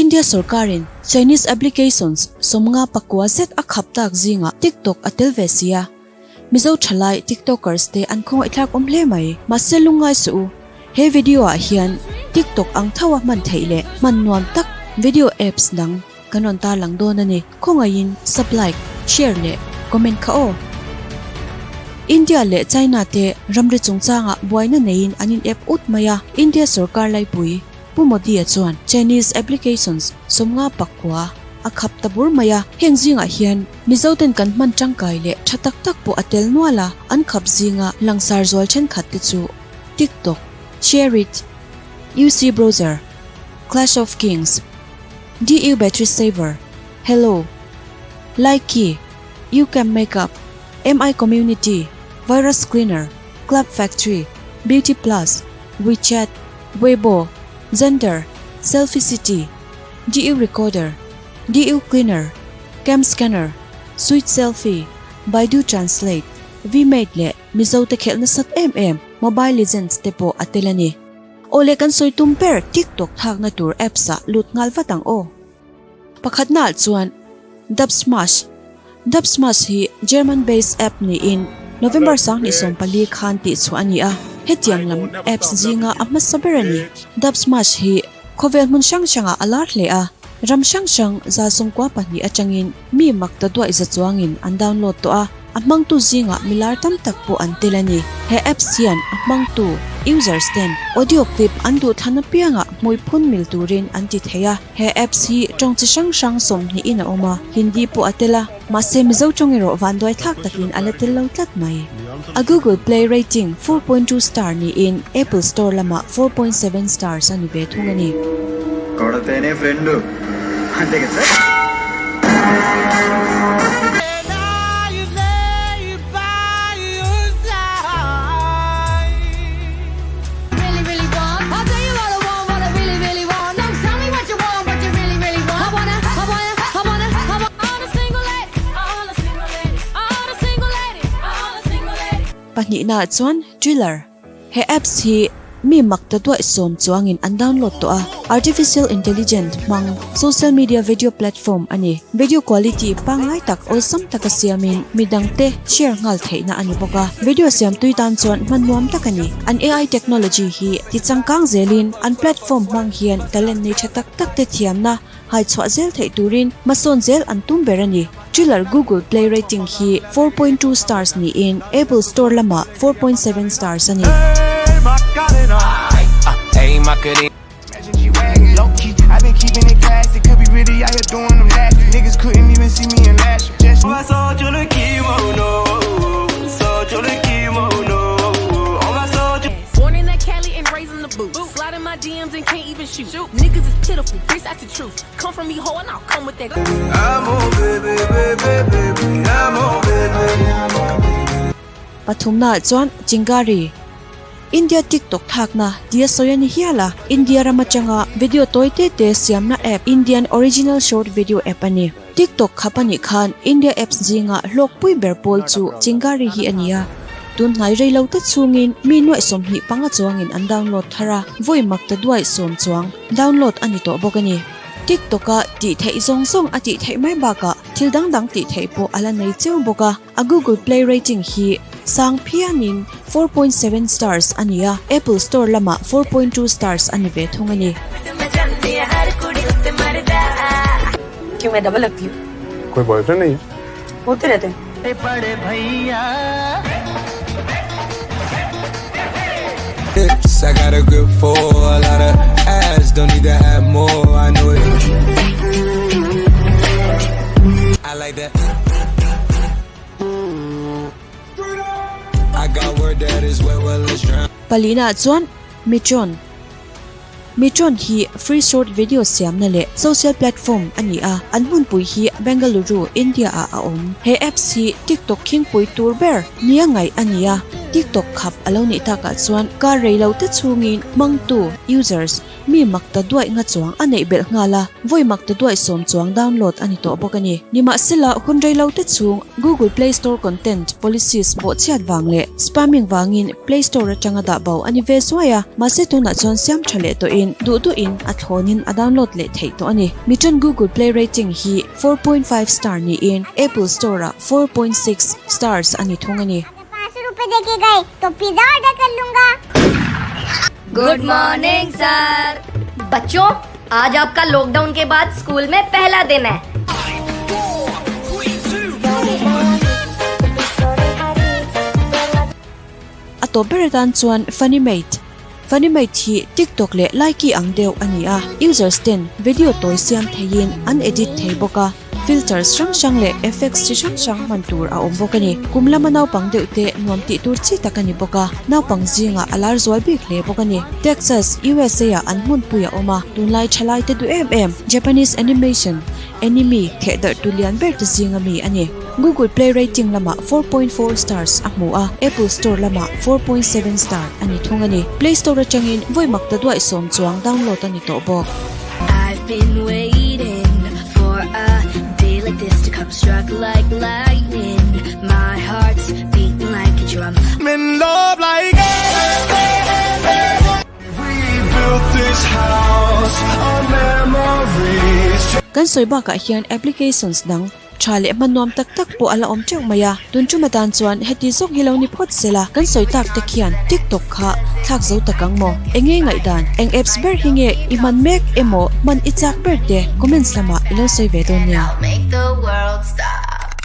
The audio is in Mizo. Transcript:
India sorkarin Chinese applications 59 zet a khap tak zingah TikTok a tel ve sia. Mizo thalai TikTokers te an khawngaihthlak awm hle mai. Mahse lungngai suh u, he video ah hian TikTok ang tho a hman theih leh hman nuam tak video apps dang kan rawn tarlang dawn a ni. Khawngaihin sub like, share leh comment kha aw. India leh China te ramri chungchangah buaina neiin an in ep ut mai a, India sorkar laipui Pu Modi-a chuan Chinese applications 59 a khap ta bur mai a, heng zingah hian Mizo ten kan hman tangkai leh tha tak tak pawh a tel nual a, an khap zinga langsar zual thenkhat te chu TikTok, ShareIt, UC Browser, Clash of Kings, DU Battery Saver, Hello, Likee, YouCam Makeup, MI Community, Virus Cleaner, Club Factory, Beauty Plus, WeChat, Weibo, Xender, Selfie City, DU Recorder, DU Cleaner, Cam Scanner, Sweet Selfie, Baidu Translate, VMate leh Mizo te khelh nasat em em Mobile Legends te pawh a tel a ni. Aw le kan sawi tum ber TikTok thlakna tur apps ah lut nghal vat ang aw. Pakhatnaah chuan Dubsmash. Dubsmash hi German based app niin November 2014 khan tihchhuah a ni a, hetiang lam apps zinga a hmasa ber a ni. Dubsmash hi khawvel hmun hrang hrangah a lar hle a, ram hrang hrang 94 atangin mi mak ta duaih za chuangin an download tawh a. A hmangtu zingah milar tam tak pawh an tel a ni. He apps hian a hmangtu, users, ten audio clip an duh thlan apiangah hmui phun mil turin an ti thei a. He apps hi tawng chi hrang hrang 20 in a awm a, Hindi pawh a tel a, mahse Mizo tawng erawh vanduai thlak takin a la tel lo tlat mai. A Google Play rating 4.2 star niin Apple Store lamah 4.7 stars a ni ve thung a ni. కొడితేనే friend అంతే కదా sir. Really, really want. I'll tell you what I want, what I really, really want. No, tell me what you want, what you really, really want. I wanna, I wanna, I wanna, I want all the single ladies, all the single ladies, all the single ladies, all the single ladies. Pahnihnaah chuan Triller. He apps hi mi mak ta duaih sawm chuangin an download tawh a, artificial intelligent hmang social media video platform a ni. Video quality pangngai tak awlsam taka siamin midangte share nghal theihna a ni bawk a, video siam tui tan chuan hman nuam tak a ni. An AI technology hi ti changkang zelin an platform hmang hian talent nei tha tak tak te thiamna hai chhuah zel theih turin hmasawn zel an tum ber a ni. Triller Google Play rating hi 4.2 stars niin Apple Store lamah 4.7 stars a ni. Born in that Cali and raised in the booth. Slide in my DMs and can't even shoot. Niggas is pitiful, bitch, that's the truth. Come from me, hoe, and I'll come with that. I'm on baby, baby, baby, I'm on baby. Pathumnaah chuan Chingari, India TikTok thlakna tia sawi a ni hial a, India ram atanga video tawi te te siamna app Indian Original Short Video App a ni. TikTok khap a nih khan India apps zinga hlawkpui ber pawl chu Chingari hi a ni a. Tun hnai rei lo te chhungin mi nuaih 25 chuangin an download thar a, vawi mak ta duaih sawm chuang download a ni tawh bawk a ni. TikTok a tih theih zawng zawng a tih theih mai bakah thil dang dang tih theih pawh a la nei cheu bawk a. A Google Play rating hi sang phianin 4.7 stars a ni a, Apple Store lamah 4.2 stars a ni ve thung a ni. क्यों मैं डबल लगती हूँ कोई boyfriend नहीं है होते रहते हैं Hips, I got a grip for a lot of ass. Don't need to add more. I know it. I like that. I got word that is wet, well, let's drown. Palina chuan Mitron. Mitron hi free short video siamna leh social platform a ni a, an hmunpui hi Bengaluru, India ah a awm. He apps hi TikTok khingpui tur ber nia ngaih a ni a, TikTok khap a lo nih takah chuan kar rei lo te chhungin hmangtu, users, mi mak ta duaih nga chuang a neih belh nghal a, vawi mak ta duaih sawm chuang download a ni tawh bawk a ni. Nimahsela hun rei lo te chhung. Google Play Store content policies bawhchhiat vang leh spamming vangin Play Store atanga dah bo a ni ve zuai a, mahse tunah chuan siam tha leh tawhin duh duhin a thlawnin a download leh theih tawh a ni. Mitan Google Play rating hi 4.5 star niin Apple Store-ah 4.6 stars a ni thung a ni. Good morning sir बच्चों आज आपका lockdown के बाद school में पहला दिन है A tawp ber atan chuan Funimate Funimate hi TikTok leh Likee ang deuh a ni a, users ten video tawi siam theiin an edit thei bawk a. Filters hrang hrang leh effects chi hrang hrang hman tur a awm bawk a ni. Kum lama naupang deuh te nuam tih tur chi tak a ni bawk a, naupang zingah a lar zual bik hle bawk a ni. Texas, USA ah an hmunpui a awm a, tunlai thalai te duh em em Japanese animation, anime, theh darh tu lian ber te zinga mi a ni. Google Play rating lamah 4.4 stars a hmu a, Apple Store lamah 4.7 star a ni thung a ni. Play Store atangin vawi makta duaih sawm chuang download a ni tawh bawk. I've been waiting for a day like this to come struck like lightning my heart's beating like a drum In love like We built this house on memories Kan sawi bakah hian applications dang Tha leh hman nuam tak tak pawh a la awm teuh mai a, tun tum atan chuan heti zawk hi lo ni phawt se la, kan sawi tak te khian TikTok kha thlak zo tak ang maw? Eng nge ngaihdan? Eng apps ber hi nge i hman mek emaw hman i chak ber te comments lamah i lo sawi ve dawn nia. Make the world stop.